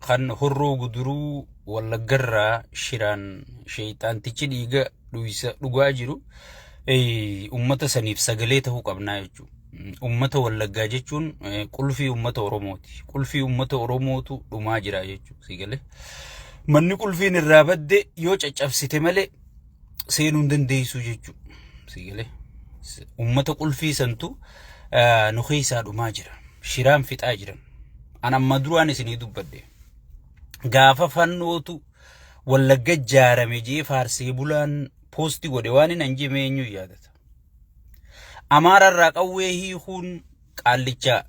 Kan Horroo Guduruu Wallaggarraa shiraan sheeyxaantichi dhiiga dhuysa dhugaa jiru ummata saniif sagalee ta'uu qabnaa jechuudha. Ummata Wallaggaa jechuun qulfii ummata Oromooti. Qulfii ummata Oromootu dhumaa jira jechuudha. Sigalee. Manni qulfiin irraa badde yoo caccabsite malee seenuu hin dandeessu jechuudha. Sigalee. Ummata qulfii santu nu keessaa dhumaa jira. Shiraan fixaa jiran. An amma duraan isinii dubbadhe. Gaafa fannootu Wallagga ijaarame jee faarsee bulaan poosti godhe waan hin anjime eenyu yaadata. Amaara irraa qawwee hiikuun qaallicha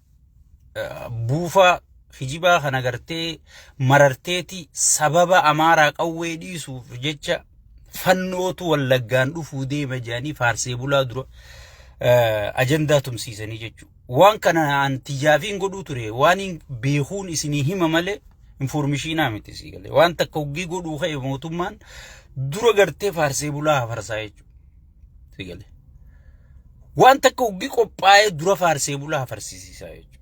buufaa kijibaa kana gartee mararteeti sababa Amaaraa qawwee dhiisuuf jecha fannootu Wallaggaan dhufuu deema jedhanii faarsee bulaa dura ajandaa tumsiisanii jechuudha. Waan kana an tiyyaafiin godhuu ture waan hin beekuun isinii hima malee informishiinaa miti sii galee. Waan takka hoggii godhuu ka'e mootummaan dura gartee faarsee bulaa hafarsaa jechuudha. Sii galee. Waan takka hoggii qophaa'ee dura faarsee bulaa hafarsiisisaa jechuudha.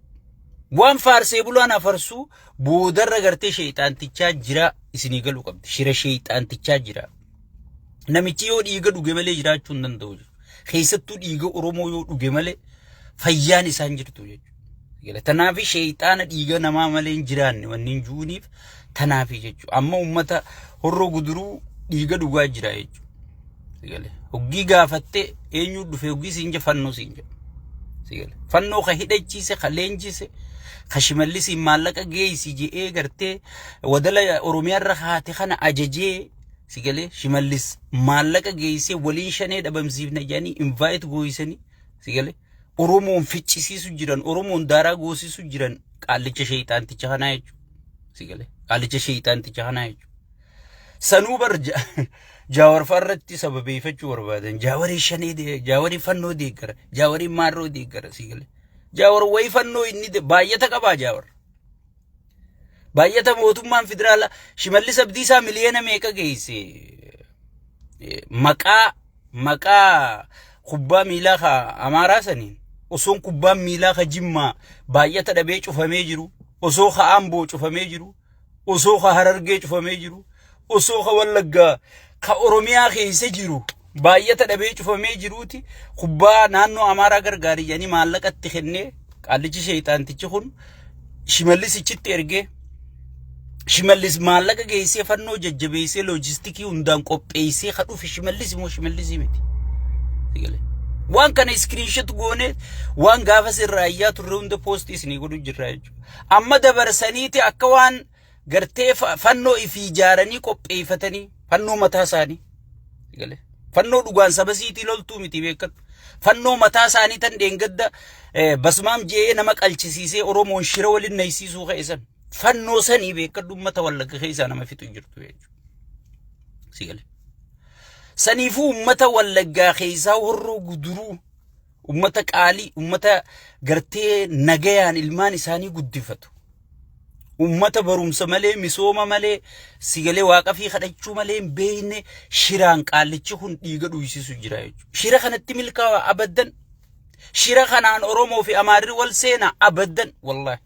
Waan faarsee bulaan hafarsuu boodarra gartee sheexaantichaa jira isinii galuu qabdi. Shira sheexaantichaa jira. Namichi yoo dhiiga dhuge malee jiraachuu hin danda'u jechuudha. Keessattuu dhiiga Oromoo yoo dhuge malee fayyaan isaan jirtu jechuudha. Tanaafi sheexaana dhiiga namaa malee hin jiraanne wanni hin juuniif tanaafi jechuudha. Amma uummata Horroo Guduruu dhiiga dhugaa jira jechuudha. Hoggii gaafattee eenyu dhufe hoggii siin jedhe fannoo siin jedhe. Fannoo ka hidhachiise ka leenjise ka Shimallisiin maallaqa geessi je'ee gartee wadala Oromiyaarra haate kana ajajee. Si galee Shimallis maallaqa geessee waliin shanee dhabamsiifna jedhanii invite gooyisanii si galee Oromoon ficcisiisu jiran Oromoon daaraa goosisu jiran qaallicha sheeyxaanticha kanaa jechuudha. Si galee qaallicha sheeyxaanticha kanaa jechuudha. Sanuu bar Jaawar irratti sababeeffachuu barbaadan. Jaawarii shanee jaawarii fannoo deeggara jaawarii maarroo deeggara si galee. Jaawar wayii fannoo inni baay'ata qabaa Jaawar. Baay'ata mootummaan federaala Shimallis Abdiisaa miliyoona meeqa geesse? Maqaa kubbaa miilaa ka Amaaraa saniin osoon kubbaan miilaa ka Jimmaa baay'ata dhabee cufamee jiru, osoo ka Amboo cufamee jiru, osoo ka Harargee cufamee jiru, osoo ka Wallaggaa ka Oromiyaa keessa jiru baay'ata dhabee cufamee jiruuti kubbaa naannoo Amaaraa gargaari jedhanii maallaqa itti kennee qaallichi sheeyxaantichi kun Shimallisichitti ergee Shimallis maallaqa geessee fannoo jajjabeessee loojistikii hundaan qopheessee ka dhufe Shimallis immoo Shimallisii miti. Waan kana iskiriinshot goone waan gaafa sirraa iyyaa turre hunda poostii isinii godhu jirra jechuudha. Amma dabarsaniiti akka waan gartee fannoo ifii ijaaranii qopheeffatanii fannoo mataa isaanii. Galee. Fannoo dhugaan saba siitii loltuu miti beekadhu. Fannoo mataa isaanii tan dheengadda basmaam je'ee nama qalchisiisee Oromoon shira waliin naysiisuu ka'e san. Fannoo sanii beekadhu uummata Wallagga keessaa nama fixu jirtu jechuudha. Si galee. Saniifuu uummata Wallaggaa keessaa Horroo Guduruu ummata qaalii, ummata gartee nagayaan ilmaan isaanii guddifatu. Ummata barumsa malee, misooma malee, sigalee waaqa fi kadhachuu malee hin beekne shiraan qaallichi kun dhiiga dhuysisu jira jechuudha. Shira kanatti milkaa'a abaddan. Shira kanaan Oromoo fi Amaarri wal seena abaddan wallaahi.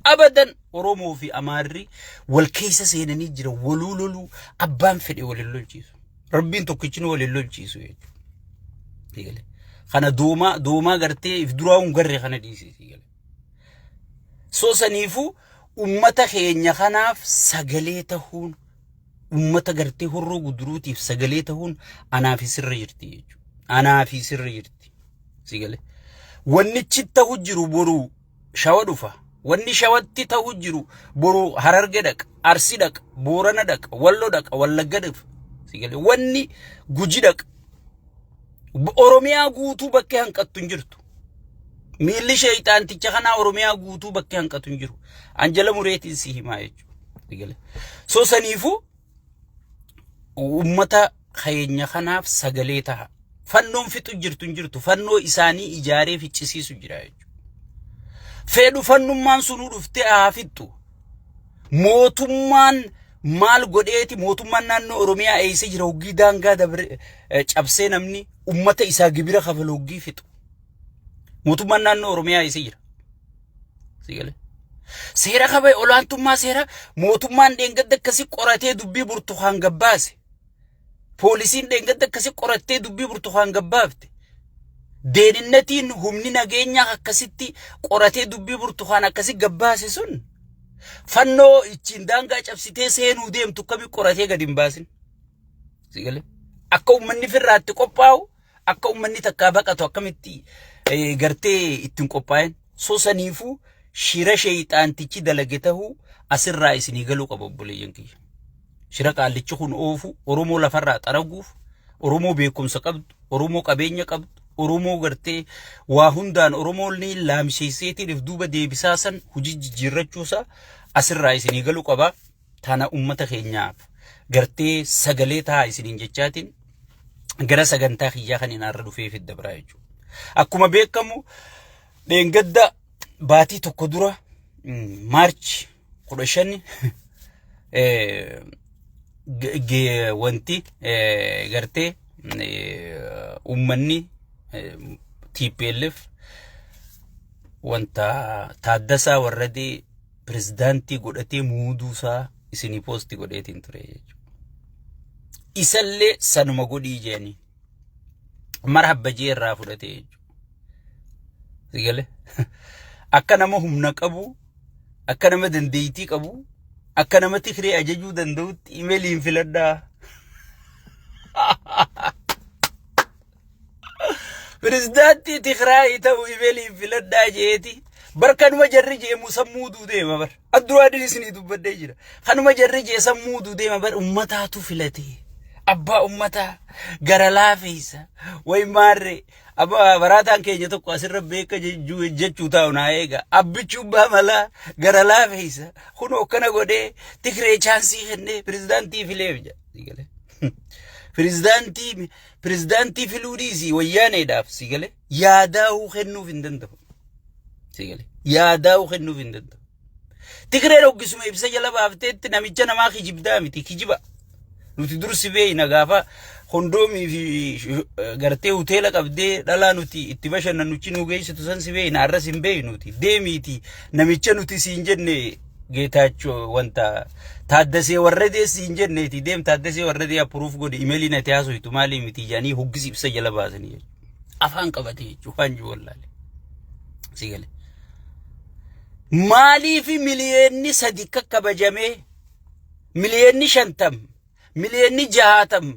Abadan Oromoo fi Amaarri wal keessa seenanii jira waluu loluu abbaan fedhe wal hin lolchiisu. Rabbiin tokkichi nu wal hin lolchiisu jechuudha. Kana doomaa doomaa gartee if duraa hin garre kana dhiisee. So saniifuu ummata keenya kanaaf sagalee tahuun ummata gartee Horroo Guduruutiif sagalee tahuun anaa fi sirra jirti jechuudha. Anaa fi sirra jirti. Sigalee. Wannichi ta'u jiru boru Shawa dhufa. Wanni Shawatti ta'u jiru boru Hararge dhaqa, Arsi dhaqa, Boorana dhaqa, Wallo dhaqa, Wallagga dhaqa. Sigalee. Wanni Guji dhaqa. Oromiyaa guutuu bakkee hanqattu hin jirtu. Miilli sheeyxaanticha kanaa Oromiyaa guutuu bakkee hanqatu hin jiru. Anjala mureetiin si himaa jechuudha. So saniifuu uummata keenya kanaaf sagalee taha. Fannoon fixu jirtu hin jirtu. Fannoo isaanii ijaaree ficcisiisu jira jechuudha. Fedhu fannummaan sunuu dhuftee haa fixxu. Mootummaan maal godheeti mootummaan naannoo Oromiyaa eessa jira hoggii daangaa dabre cabsee namni ummata isaa gibira kafalu hoggii fixu. Mootummaan naannoo Oromiyaa eessa jira? Si galee? Seera kabaje olaantummaa seera mootummaan dheengadda akkasi qoratee dubbii Burtukaan gabbaase. Poolisiin dheengadda akkasi qorattee dubbii Burtukaan gabbaafte. Deeninnatiin humni nageenyaa akkasitti qoratee dubbii Burtukaan akkasi gabbaase sun fannoo ittiin daangaa cabsitee seenuu deemtu akkami qoratee gadi hin baasin. Si galee? Akka uummanni firraatti qophaa'u, akka uummanni takkaa baqatu akkamitti gartee ittiin qophaa'in. So saniifuu shira sheeyxaantichi dalage tahuu asirraa isinii galuu qaba obboleeyyan kiyya. Shira qaallichi kun oofu Oromoo lafarraa xaraguuf, Oromoo beekumsa qabdu, Oromoo qabeenya qabdu, Oromoo gartee waa hundaan Oromoon ni laamsheesseetiin if duuba deebisaa san hojii jijjiirrachuusaa asirraa isinii galuu qaba. Tana ummata keenyaaf gartee sagalee tahaa isiniin jechaatiin gara sagantaa kiyyaa kan hin har'a dhufee fidda biraa jechuudha. Akkuma beekamu dheengadda baatii tokko dura March 15 wanti gartee uummanni TPLF wanta Taaddasaa Warradee pirezidaantii godhatee muuduusaa isinii post godheetiin ture jechuudha. Isallee sanuma godhii jedhanii marhabba jee irraa fudhatee jechuudha. Sigale akka nama humna qabu, akka nama dandeettii qabu, akka nama Tigree ajajuu danda'utti imeeliin filadhaa. Pirezidaantii Tigraay ta'u imeeliin filadhaa jeeti. Bar kanuma jarri jee musammuuduu deema bar. Adduraa isinii dubbadhee jira. Kanuma jarri jee sammuuduu deema bar ummataatu filate. Abbaa ummataa gara laafeessa. Way maarree. Abbaa baraataan keenya tokko asirra beeka jechuu taa'u naa eega. Abbichuu abbaa malaa gara laafeessa. Kunoo akkana godhee Tigree chance kennee pirezidaantii fileef jedha. Pirezidaantii filuu dhiisii wayyaaneedhaaf si galee yaadaa'uu kennuuf hin danda'u. Si galee yaadaa'uu kennuuf hin danda'u. Tigreen hoggisuma ibsa jala baafteetti namicha namaa kijibdaa miti kijiba. Nuti dursi beeyna gaafa kondoomii fi gartee hoteela qabdee dhalaa nuti itti bashannannuchi nu geessitu san si beeyna arras hin beeynuti. Deemiiti namicha nuti siin jenne Geetaachoo wanta Taaddasee Warradee siin jenneeti deem Taaddasee Warradee approve godhi imeelii nati haasoytu maalii miti jedhanii hoggisi ibsa jala baasanii jechuudha. Afaan qabate jechuudha waan jiru wallaale. Si galee. Maaliif miliyoonni 3 kakkabajamee miliyoonni 50 miliyoonni 60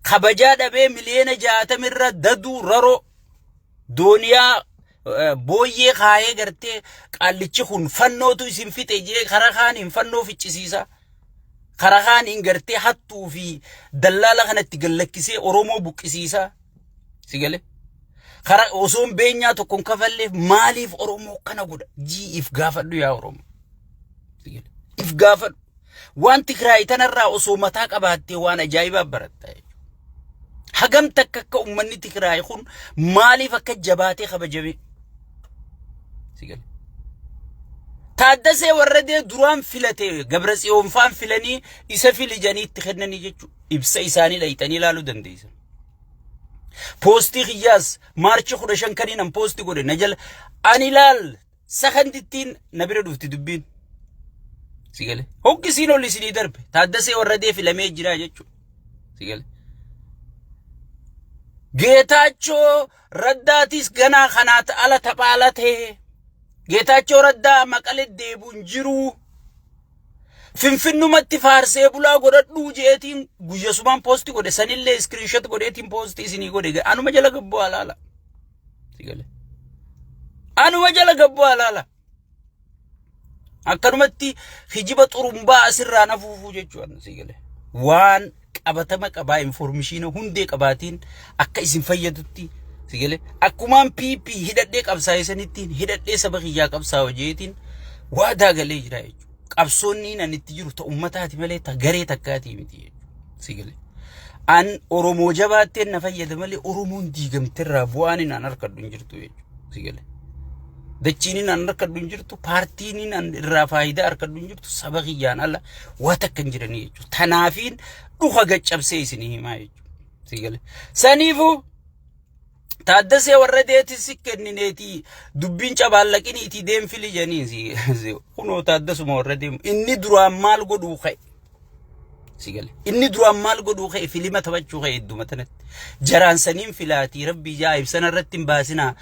kabajaa dhabee miliyoona 60 irra daduu raroo dooniyaa booyyee kaayee gartee qaallichi kun fannootu isin fixe jee karaa kaaniin fannoo ficcisiisa. Karaa kaaniin gartee hattuu fi dallaala kanatti gallakkisee Oromoo buqqisiisa. Si galee? Karaa osoon beenyaa tokko hin kafalleef maaliif Oromoo kana godha? Jii if gaafadhu yaa Oromoo. Si galee? If gaafadhu. Waan Tigraay tanarraa osoo mataa qabaattee waan ajaa'ibaa baratta jechuudha. Hagam takka akka uummanni Tigraay kun maaliif akka jabaatee kabajame? Si galee? Taaddasee Warradee duraan filate Gabra Tsiyoon faan filanii isa fili jedhanii itti kennanii jechuudha. Ibsa isaanii dhayxanii ilaaluu dandeessan. Post kiyyaas March 15 kaniin an post godhe na jala ani ilaal sakandittiin na bira dhufti dubbiin. Si galee. Hoggisiin ol isinii darbe. Taaddasee Warradee filamee jira jechuudha. Si galee. Geetaachoo Raddaatis ganaa kanaat ala tapha ala ta'e. Geetaachoo Raddaa Maqalee deebuun jiru. Finfinnumatti faarsee bulaa godhadhuu jeetiin guyyasumaan post godhe sanillee screenshot godheetiin post isinii godhe anuma jala gabboo alaala. Si galee. Anuma jala gabboo alaala. Akkanumatti hijiba xurumbaa asirraa nafuufuu jechuudha si galee. Waan qabatama qabaa information hundee qabaatiin akka isin fayyadutti si galee. Akkumaan PP hidhadhee qabsaa'e sanittiin hidhadhee saba kiyyaa qabsaa'u jeetiin waadaa galee jira jechuudha. Qabsoonni nan itti jiru ta ummataati malee ta garee takkaatii miti jechuudha. Si galee. An Oromoo jabaatteen na fayyada malee Oromoon diigamterraa bu'aan inni an harkadhu hin jirtu jechuudha. Si galee. Dachiin an harkadhu hin jirtu, paartiin an irraa faayidaa harkadhu hin jirtu, saba kiyyaan ala waa takka hin jiranii jechuudha. Tanaafiin dhuka gaccabsee isinii himaa jechuudha. Si galee. Saniifuu Taaddasee Warradeetis si kennineetii dubbiin cabaallaqiniitii deemfili janiin kunoo Taaddasuma Warradee inni duraan maal godhuu ka'e. Si gale. Inni duraan maal godhuu ka'e? Filima taphachuu ka'e idduma tanatti. Jaraan saniin filaatii rabbii jaa ibsana irratti hin baasinaa.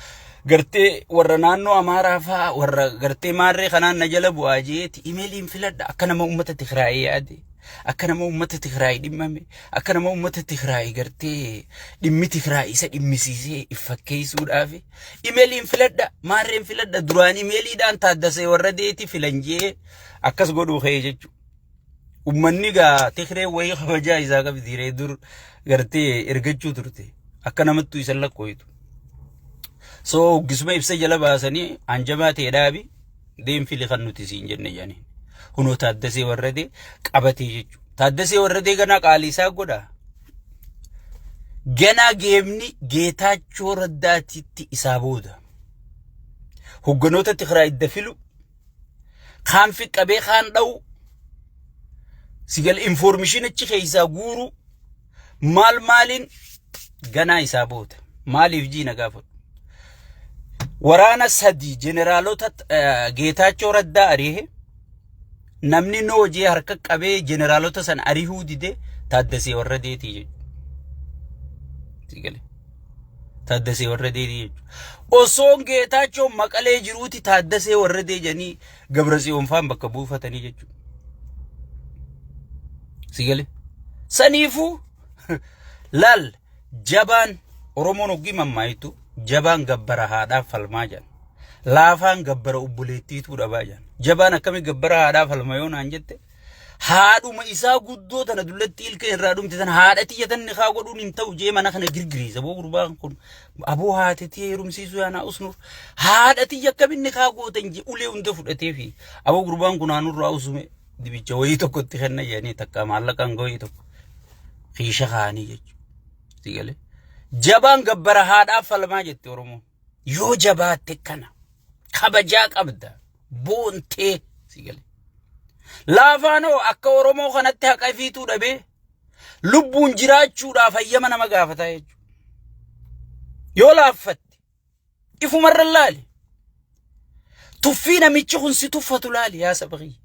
Gartee warra naannoo Amaaraa fa'aa warra gartee maarree kanaan na jala bu'aa jeeti imeeliin filadha akka nama uummata Tigraayii yaade. Akka nama uummata Tigraay dhimmame, akka nama uummata Tigraay gartee dhimmi Tigraay isa dhimmisiisee if fakkeessuudhaaf imeeliin filadha, maarreen filadha, duraan imeeliidhaan Taaddasee Warradeeti filan jee akkas godhuu ka'e jechuudha. Uummanni gaa Tigree wayii kabajaa isaa qabdi ree dur gartee ergachuu turte akka namattuu isa lakkooytu. So hoggisuma ibsa jala baasanii hanjamaa ta'e dhaabi deem fili kan nuti siin jenne jedhaniin. Kunoo Taaddasee Warradee qabatee jechuudha. Taaddasee Warradee ganaa qaalii isaa godha. Ganaa geemni Geetaachoo Raddaatitti isaa booda. Hogganoota Tigraay idda filu. Kaan fiqqabee kaan dha'u. Sigal informishin achi keessaa guuru. Maal maaliin ganaa isaa booda. Maaliif jiina gaafadhu. Waraana sadii jeneraalota Geetaachoo Raddaa ari'e namni noojee harka qabee jeneraalota san arihuu dide Taaddasee Warradeetii jechuudha. Taaddasee Warradeetii jechuudha. Osoon Geetaachoo Maqalee jiruuti Taaddasee Warradee jedhanii Gabratsiyoon faan bakka buufatanii jechuudha. Sigale. Saniifuu laal jabaan Oromoon hoggii mammaayitu jabaan gabbara haadhaaf falmaa jedhan. Laafaan gabbara obboleettiituu dhabaa jedhan. Jabaan akkamii gabbara haadhaa falma yoo naan jette haadhuma isaa guddoo tana dullatti ilka irraa dhumte tana haadha tiyya tan nikaa godhuun hin ta'u jee mana kana girgiriisa boo gurbaan kun aboo haati tiyya heerumsiisuu yaanaa usnur haadha tiyya akkamiin nikaa gootan jee ulee hunda fudhatee fi aboo gurbaan kun haanurraa usume dibicha wayii tokkotti kenna jedhanii takka maallaqaan wayii tokko kiisha kaa'anii jechuudha. Si galee jabaan gabbara haadhaaf falmaa jette Oromoon. Yoo jabaatte kana kabajaa qabda boontee si galee. Laafaanoo akka Oromoo kanatti haqa ifiituu dhabee lubbuun jiraachuudhaaf hayyama nama gaafataa jechuudha. Yoo laaffatte ifumarra laali. Tuffii namichi kun si tuffatu laali yaa saba kiyya.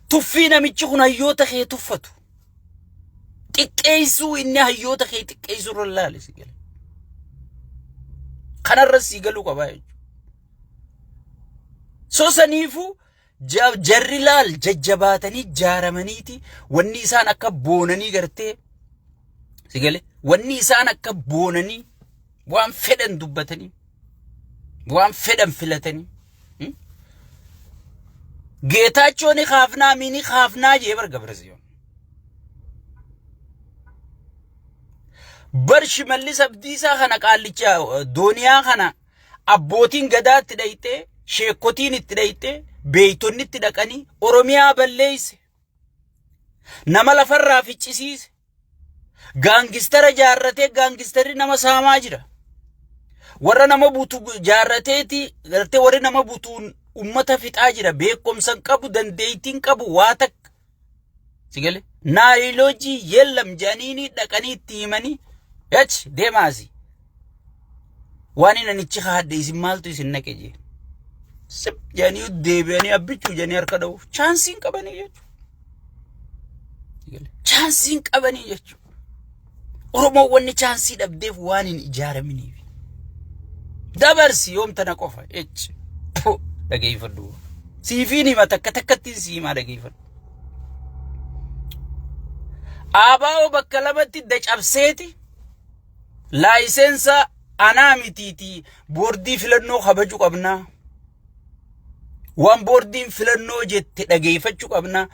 Tuffii namichi kun hayyoota kee tuffatu. Xiqqeessuu inni hayyoota kee xiqqeessuu irra laali si gala. Kanarra si galuu qabaa jechuudha. So saniifuu jarri laal jajjabaatanii jaaramaniiti wanni isaan akka boonanii gartee si gale wanni isaan akka boonanii waan fedhan dubbatanii waan fedhan filatanii Geetaachoo ni kaafnaa mii ni kaafnaa jee bar Gabrasiyoon. Bar Shimallis Abdiisaa kana qaallicha dooniyaa kana abbootiin gadaa itti dhayxee, sheekkotiin itti dhayxee, beeytonni itti dhaqanii Oromiyaa balleeyse. Nama lafarraa ficcisiise. Gaangistara jaarratee gaangistarri nama saamaa jira. Warra nama butu jaarrateeti gartee warri nama butuun ummata fixaa jira. Beekumsa hin qabu, dandeettii hin qabu, waa takka. Si galee? Naayiloojii yeellam jedhanii dhaqanii itti himanii ach deemaasi. Waan inni anichi haadde isin maaltu isin naqe jee. Sip jedhanii deebi'anii abbichuu jedhanii harka dha'uuf chaansii hin qabanii jechuudha. Chaansii hin qabanii jechuudha. Oromoon wanni chaansii dhabdeef waan hin ijaaraminiif. Dabarsi yoom tana qofa ech dhageeffadhu. Siifiin hima takka takkattiin si himaa dhageeffadhu. Aabaa'oo bakka lamatti dacabseeti Laayiseensa anaa mitiitii boordii filannoo kabaju qabnaa. Waan boordiin filannoo jette dhageeffachuu qabnaa.